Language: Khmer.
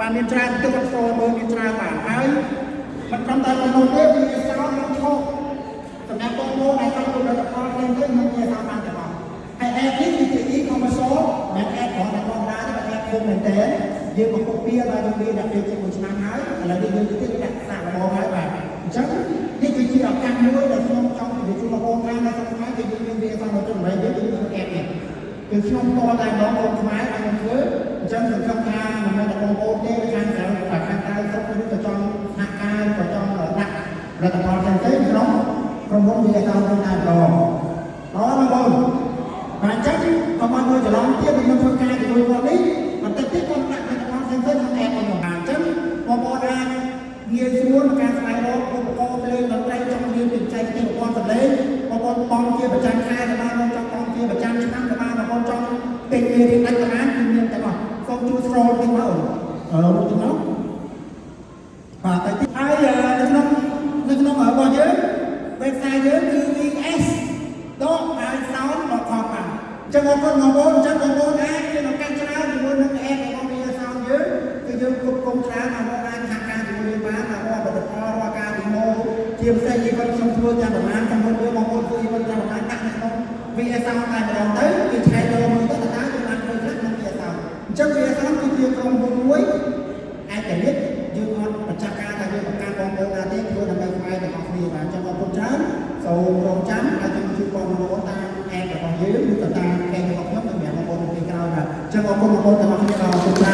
បាទមានច្រើនទៅគាត់ស្គាល់មើលមានច្រើនបាទហើយមិនត្រឹមតែប៉ុណ្ណោះទេវាសោតនិងឈោកសម្រាប់បងប្អូនដែលចង់លក់ផលិតផលផ្សេងៗក្នុងវាសោតបានទាំងអស់ហើយ app នេះគឺជា e-commerce មិន app គ្រាន់តែធម្មតាទេបាទ app ធំមែនតើយើងមកពុកពៀបាទយើងរៀនដល់ពេលជា1ឆ្នាំហើយឥឡូវនេះយើងទៅទៀតដាក់សាកល្បងហើយបាទអញ្ចឹងនេះគឺជាឱកាសមួយដែលខ្ញុំចង់ជម្រាបជូនបងប្អូនថានៅស្រុកខ្មែរគឺយើងមានវាសោតនៅត្រឹម8យើងមាន app នេះគឺខ្ញុំតតែម្ដងកូនខ្មែរឲ្យខ្ញុំធ្វើអញ្ចឹងសង្ឃឹមថាមិនមែនតែបងប្អូនទេខាងក្រៅខាងក្រៅស្រុកនេះក៏ចង់សហការក៏ចង់ដាក់ផលិតផលផ្សេងៗក្នុងក្រុមហ៊ុនវាសោតតែម្ដងអរបងប្អូនបាទអញ្ចឹងកុំឲ្យមើលច្រឡំទៀតខ្ញុំធ្វើការជាមួយគាត់នេះបន្តិចទៀតគាត់ដាក់ផលិតផលផ្សេងៗក្នុង app របស់ខ្ញុំបាទអញ្ចឹងបងប្អូនអាចងាយស្រួលក្នុងការស្វែងរកឧបករណ៍ភ្លេងតន្ត្រីចង់រៀនពីបច្ចេកទេសប្រព័ន្ធសំឡេងបងប្អូនបងជាប្រចាំខែក៏បានបងចង់បងជាប្រចាំឆ្នាំក៏បានបងប្អូនចង់ទិញមេរៀនដាច់ក៏បានគឺមានទាំងអស់សូមជួយ scroll តិចមកអឺរួចទៅមកបាទទៅទៀតហើយនៅក្នុងរបស់យើង website យើងគឺ vs.isound.com បាទអញ្ចឹងអរគុណបងប្អូនអញ្ចឹងបងប្អូនអាចមានឱកាសច្រើនជាមួយនឹង app របស់ VS Sound យើងគឺយើងគ្រប់គ្រងច្រើនបងប្អូនអាចសហការជាមួយយើងបានបងប្អូនផលិតផលរាល់ការ demo ជាពិសេស event ខ្ញុំធ្វើទាំងប្រមាណចំនួនមួយបងប្អូនធ្វើ event ទាំងប្រមាណដាក់នៅក្នុង VS Sound តែម្ដងទៅគេឆែកយកមើលទៅតើយើងបានធ្វើខ្លះក្នុង VS Sound អញ្ចឹង VS Sound គឺជាក្រុមហ៊ុនមួយឯករាជ្យយើងអត់ប្រចាំការថាយើងបង្កើតបងប្អូនណាទេធ្វើដើម្បីខ្មែរទាំងអស់គ្នាបាទអញ្ចឹងអរគុណច្រើនសូមរងចាំហើយខ្ញុំជួយបងប្អូនតាម app របស់យើងឬក៏តាម page របស់ខ្ញុំសម្រាប់បងប្អូននៅពេលក្រោយបាទអញ្ចឹងអរគុណបងប្អូនទាំងអស់គ្នាបាទអរគុណច្រើន។